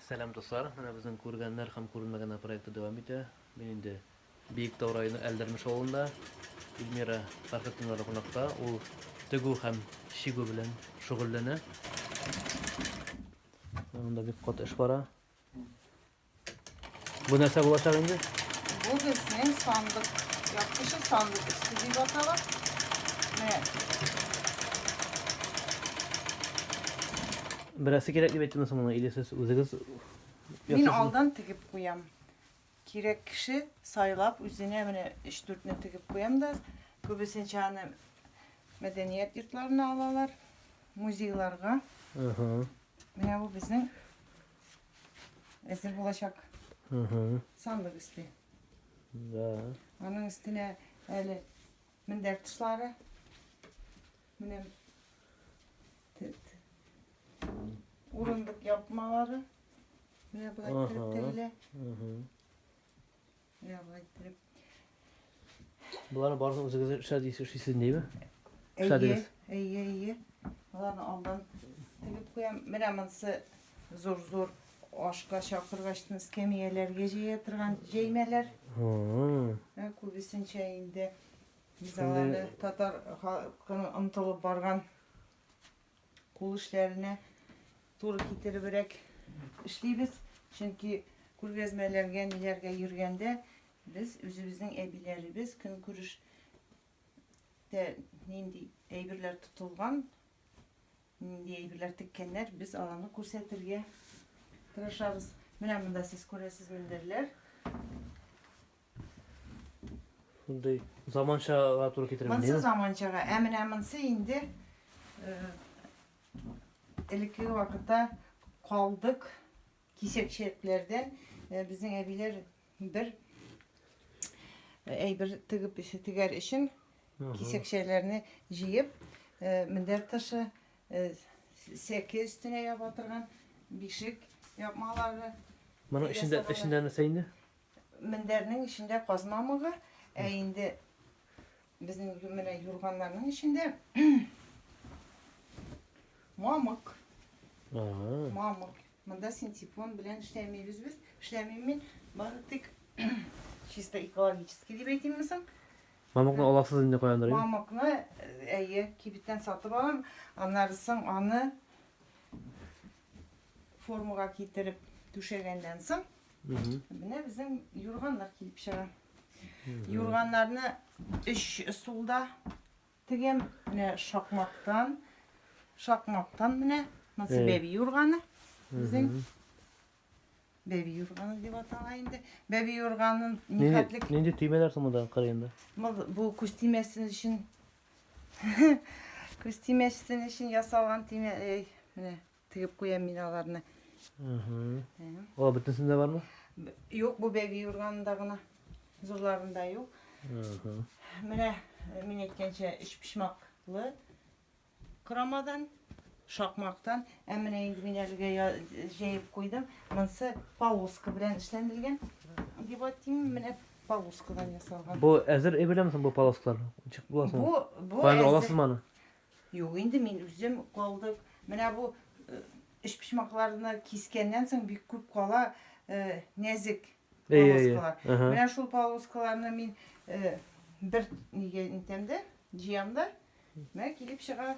Сәлам, дуслар! Менә безнең Күргәннәр һәм күренмәгәннәр проекты дәвам итә. Мин инде Биектау районы Әлдермеш авылында Эльмира Фәрхетдиновада кунакта. Ул тегү һәм чигү белән шөгыльләнә. Монда бик каты эш бара. Бу нәрсә булачак инде? Бу безнең сандык япкычы, сандык өсте дип атала. Менә. Берәрсе кирәк дип әйттеме соң моны, или сез үзегез Мин алдан тегеп куям. Кирәк кеше сайлап үзенә менә өч-дүртне тегеп куям да, күбесенчә аны мәдәният йортларына алалар, музейларга. Менә бу безнең Әзер булачак. Сандык өсте. Да. Аның өстенә әле мендәр тышлары. Менә урындык япмалары. Менә болай иттереп тегелә. Менә болай иттереп. Боларны барысын үзегез эшләдегез, эшлисез инде, Әйе, Эшләдегез. әйе, әйе. Боларны алдан тегеп куям. Менә монысы зур-зур ашка чакыргачтын эскәмияләргә җәя торган җәймәләр. Менә күбесенчә инде без аларны татар халкының омтылып барган кул эшләренә туры китеребрәк эшлибез. Чөнки күргәзмәләргә, ниләргә йөргәндә без үзебезнең әбиләребез көнкүрештә нинди әйберләр тотылган, нинди әйберләр теккәннәр, без аларны күрсәтергә тырышабыз. Менә монда сез күрәсез мендәрләр. Шундый заманчага туры китереп. Монсы заманчага, ә менә монсы инде элеккеге вакытта калдык кисәкчәкләрдән безнең әбиләр бер әйбер тегеп тегәр өчен кисәкчәләрне җыеп, мендәр тышы, сәке өстенә яба торган бишек япмалары. Моның эчендә эчендә нәрсә инде? Мендәрнең эчендә каз мамыгы, ә инде безнең менә юрганнарның эчендә мамык. Мамык. Монда синтепон белән эшләмибез без. Эшләмим мин. Бары тик чисто экологический дип әйтимме соң? Мамыкны аласыз инде каяндыр? Мамыкны, әйе, кибеттән сатып алам. Аннары соң аны формага китереп түшәгәннән соң, менә безнең юрганнар килеп чыга. Юрганнарны өч ысулда тегәм. Менә шакмактан, шакмактан менә монысы бәби юрганы безнең. Бәби юрганы дип атала инде. Бәби юрганын нихәтлек... Нинди төймәләр соң монда кырыенда? Бу күз тимәсен өчен күз тимәсен өчен ясалган төймә. Менә тегеп куям мин аларны. Алар бөтенесендә бармы? Юк, бу бәби юрганында гына. Зурларында юк. Менә мин әйткәнчә өчпочмаклы корамадан, шакмактан. Ә менә инде мин әлегә җәеп куйдым. Монысы полоска белән эшләнелгән дип атыйм. Менә полоскадан ясалган. Бу әзер әйберләрме соң бу полоскалар? Ничек була соң? Бу бу Каян аласызмы аны? Юк инде, мин үзем калдык. Менә бу өчпочмакларны кискәннән соң бик күп кала нәзек полоскалар. Менә шул полоскаларны мин бер нигә нитәм дә, җыям да, менә килеп чыга.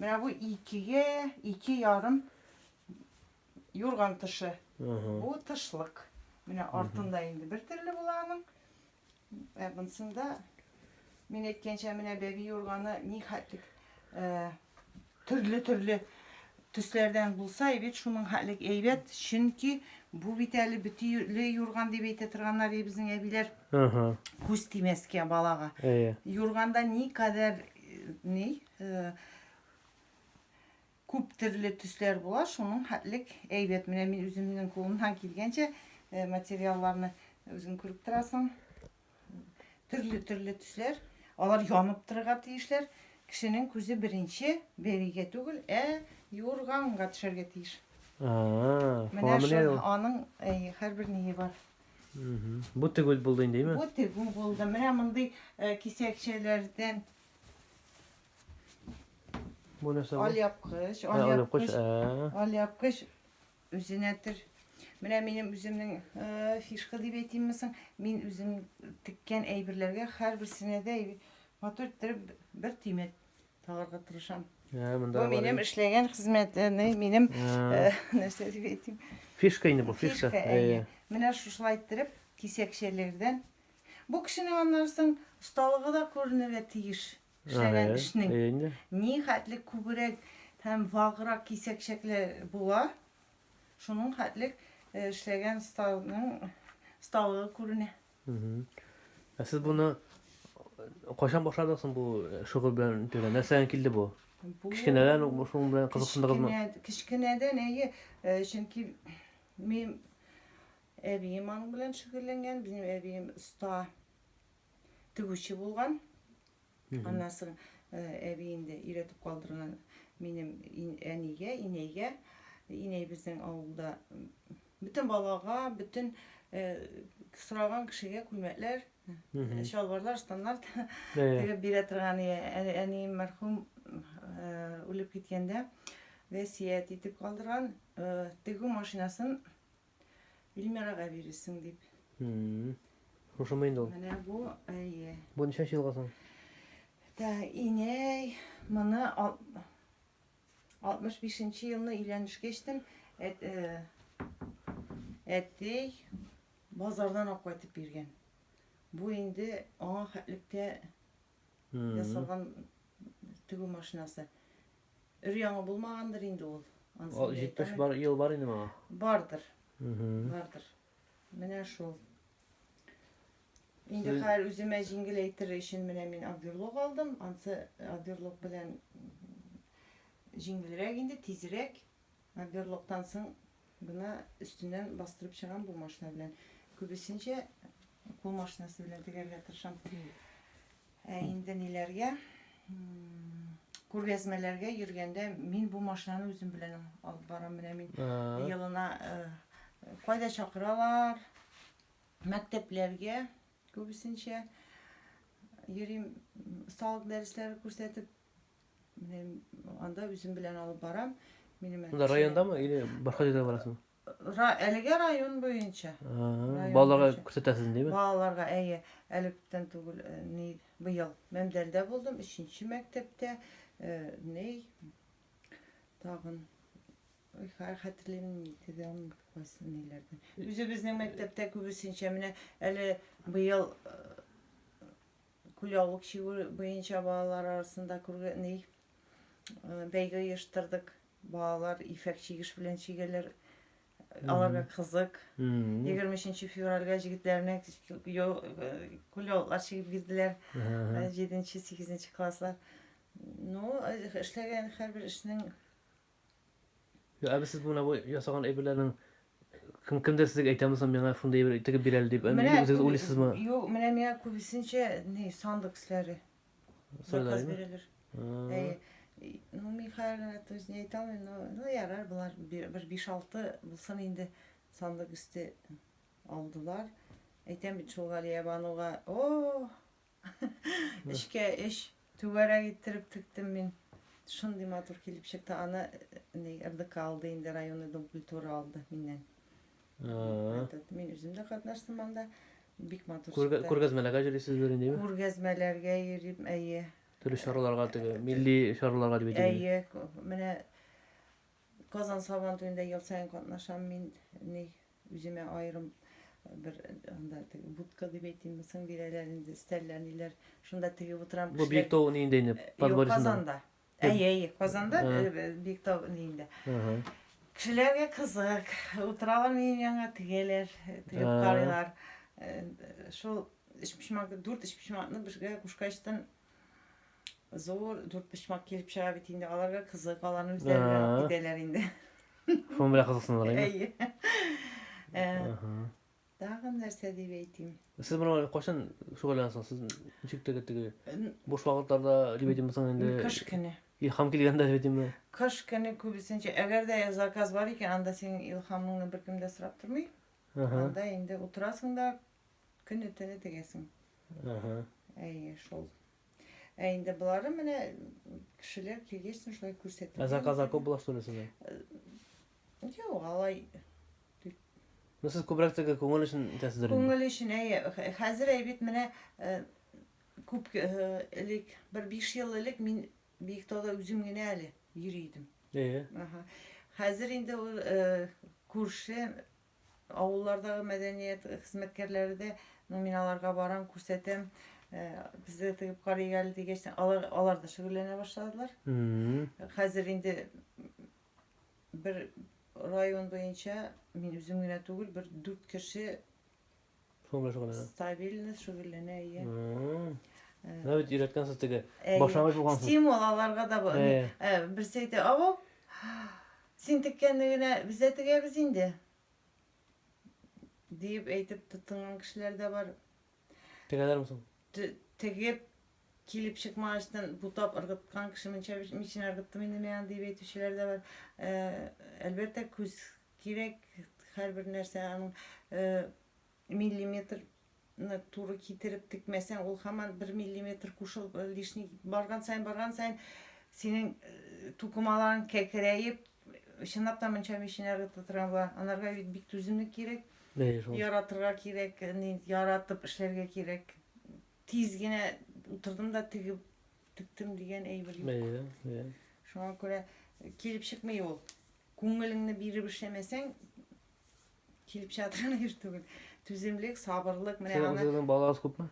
Менә бу икегә, ике ярым юрган тышы. Бу тышлык. Менә артында инде бер төрле була аның. Ә бунсында, мин әйткәнчә, менә бәби юрганы ни хәтлек төрле-төрле төсләрдән булса, әйбәт, шуның хәтлек әйбәт, чөнки бу бит әле бөтиле юрган дип әйтә торганнар иде безнең әбиләр. Күз тимәскә балага. Юрганда никадәр ни, Күп төрле төсләр була, шуның хәтлек әйбәт. Менә мин үземнең кулымнан килгәнчә материалларны үзең күреп торасың. Төрле-төрле төсләр, алар янып торырга тиешләр. Кешенең күзе беренче бәбигә түгел, ә юрганга төшәргә тиеш. Менә шул аның һәрбер ние бар. Бу тегү булды инде, әйме? Бу тегү булды. Менә мондый кисәкчәләрдән Бу нәрсә бу? Алъяпкыч, алъяпкыч. Алъяпкыч үзенә төр. Менә минем үземнең э, фишка дип әйтимме соң, мин үзем теккән әйберләргә һәрберсенә дә матур иттереп бер төймә тагарга тырышам. Ә, монда Бу минем эшләгән хезмәт, э, минем э, нәрсә дип әйтим? Фишка инде бу, фишка. Фишка, әйе. Менә шушылай иттереп кисәкчәләрдән. Бу кешенең аннан соң осталыгы да күренергә тиеш. Эшләгән эшнең. Ни хәтле күбрәк һәм ваграк кисәкчәкләр була, шуның хәтле э, эшләгән останың осталыгы күренә. Ә сез буны кайчан башладыгыз соң бу шөгыль белән итәргә? Нәрсәдән килде бу? Бу Кечкенәдән үк шуның белән кызыксындыгызмы? Кечкенә, кечкенәдән, әйе, э, чөнки мин әбием аның белән шөгыльләнгән, минем әбием оста тегүче булган. Аннан соң э, әби инде өйрәтеп калдырган минем әнигә, инәйгә. Инәй безнең авылда бөтен балага, бөтен э, сораган кешегә күлмәкләр, чалбарлар, штаннар тегеп бирә торган. Әнием мәрхүм э, үлеп киткәндә вәсият итеп калдырган тегү машинасын Эльмирага бирерсең дип. Шушымы инде ул? Менә бу, әйе. Бу ничәнче елга соң? Та, инәй, моны 65 нче елны өйләнешкәчтен э, әтей базардан алып кайтып биргән. Бу инде аңа хәтлектә ясалган тегү машинасы. Өр-яңы булмагандыр инде ул. Анысын 70 бар, ел бар инде моңа. Бардыр. Бардыр. Менә шул. Инде хәзер үземә җиңеләйтер өчен менә мин оверлок алдым. Ансы оверлок белән җиңелрәк инде, тизрәк. Оверлоктан соң гына өстеннән бастырып чыгам бу машина белән. Күбесенчә кул машинасы белән тегәргә тырышам. Ә инде ниләргә, күргәзмәләргә йөргәндә мин бу машинаны үзем белән алып барам. Менә мин елына э, кайда чакыралар, мәктәпләргә күбесенчә йөрим, осталык дәресләре күрсәтеп. Менә анда үзем белән алып барам. Минем Монда райондамы или башка җиргә барасыңмы? Ра, әлегә район буенча. Район Балаларга буенча. күрсәтәсез димме? Балаларга, әйе, әле күптән түгел, э, ни, быел Мәмдәлдә булдым, өченче мәктәптә, э, ни, тагын, ой, хәер, хәтерлим, теге кайсы ниләрдә. Үзебезнең мәктәптә күбесенчә менә әле быел э, Күлъяулык чигү буенча балалар арасында күргә ни бәйге оештырдык. Балалар ефәк чигеш белән чигәләр. Аларга кызык. 23 февральгә җегетләренә күлъяулыклар чигеп бирделәр. 7-8 класслар. Ну, эшләгән һәрбер эшнең Ә сез менә бу ясаган әйберләрнең кем кемдер сезгә әйтәме соң миңа шундый әйбер тегеп бир әле дип? Менә үзегез уйлыйсызмы? Юк, менә миңа күбесенчә ни сандык эшләре заказ бирәләр. Әйе. Ну, мин хәзер генә то есть не әйтә алмыйм, но ну ярар, болар бер 5-6 булсын инде сандык өсте алдылар. Әйтәм бит шул Галиябануга, о, Эчкә эч түгәрәк иттереп тектем мин. Шундый матур килеп чыкты. Аны э, ни РДК алды инде, районный дом культуры алды миннән. Этот, мин үзем дә катнаштым анда. Бик матур чыкты. Күргәзмәләргә йөрисездер инде, әйеме? Күргәзмәләргә йөрим, әйе. Төрле чараларга теге, милли чараларга дип әйтик. Әйе, менә Казан Сабан туенда ел саен катнашам мин. Ни Үземә аерым бер анда теге будка дип әйтимме соң бирәләр инде, өстәлләр, ниләр. Шунда тегеп утырам. Бу Биектау ниендә инде? Э, юк, Казанда. Әйе, әйе, Казанда э, Биектау ниендә. Кешеләргә кызык. Утыралар минем янга, тегәләр, тегеп карыйлар. Э, шул өчпочмак, дүрт өчпочмакны бергә кушкачтан зур дүртпочмак килеп чыга бит инде. Аларга кызык, аларны үзләре белән алып китәләр инде. Шуның белән кызыксыналар инде. Әйе. Э, тагын нәрсә дип әйтим? Сез моны кайчан шөгыльләнәсез? Сез ничек теге теге буш вакытларда дип әйтимме соң инде? Кыш көне. Илһам килгәндә дип әйтимме? Кыш көне күбесенчә, әгәр дә заказ бар икән, анда синең илһамыңны беркем дә сорап тормый. Анда инде утырасың да көне-төне тегәсең. Әйе, шул. Ә инде болары менә кешеләр килгәч шулай күрсәтеп. Ә заказлар күп була что ли сезнең? Юк, алай дип. Ну, сез күбрәк теге күңел өчен итәсездер инде. Күңел өчен, әйе. Хәзер әй бит менә күп элек, бер 5 ел элек мин Биектауда үзем генә әле йөри идем. Әйе. Ага. Хәзер инде ул күрше авыллардагы мәдәният хезмәткәрләре дә, ну, мин аларга барам, күрсәтәм, без дә тегеп карыйк әле дигәч, алар, алар да шөгыльләнә башладылар. Хәзер инде бер район буенча мин үзем генә түгел, бер дүрт кеше Шуның белән шөгыльләнә. Стабильно шөгыльләнә, иә. Менә бит өйрәткәнсез теге башлангыч булгансыз. Стимул аларга да бу. Берсе әйтә, "Абау, син теккәнне генә без дә тегәбез инде." диеп әйтеп тотынган кешеләр дә бар. Тегәләрме соң? Тегеп килеп чыкмагачтан бутап ыргыткан кеше мунча миченә ыргыттым инде мин аны дип әйтүчеләр дә бар. Әлбәттә, күз кирәк, һәрбер нәрсә аның миллиметрны туры китереп текмәсәң, ул һаман бер миллиметр кушылып лишний барган саен, барган саен синең тукымаларың кәкрәеп, чынлап та мунча миченә ыргыта торган була. Анарга бит бик түземлек кирәк. Яратырга кирәк, яратып эшләргә кирәк. Тиз генә утырдым да тегеп тектем дигән әйбер юк. Әйе, әйе. Шуңа күрә килеп чыкмый ул. Күңелеңне биреп эшләмәсәң, килеп чыга торган әйбер түгел. Түземлек, сабырлык, менә аны. Сезнең балагыз күпме?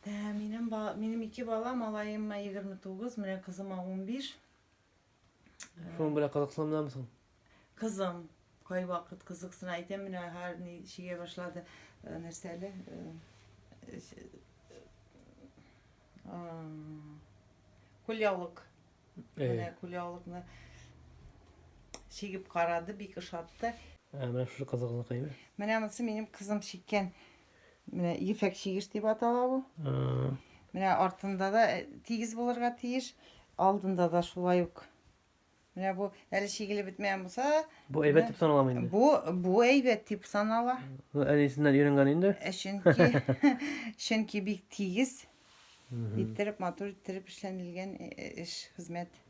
Да, минем минем ике бала, малаема 29, менә кызыма 15. Шуның белән кызыксынамы соң? Кызым кайвакыт кызыксына әйтәм, менә һәр ни чигә башлады. Э, нәрсә әле? Э, э, кулъяулык. Менә кулъяулыкны чигеп карады, бик ошатты. Ә менә шушы кызыгызныкы әйме? Менә монысы минем кызым чиккән. Менә ефәк чигеш дип атала бу. Менә артында да э, тигез булырга тиеш, алдында да шулай ук. Менә бу әле чигелеп бетмәгән булса, Бу әйбәт дип саналамы инде? Бу бу әйбәт дип санала. Бу әнисеннән өйрәнгән инде. Э, чөнки чөнки бик тигез иттереп, матур иттереп эшләнелгән э, эш, хезмәт.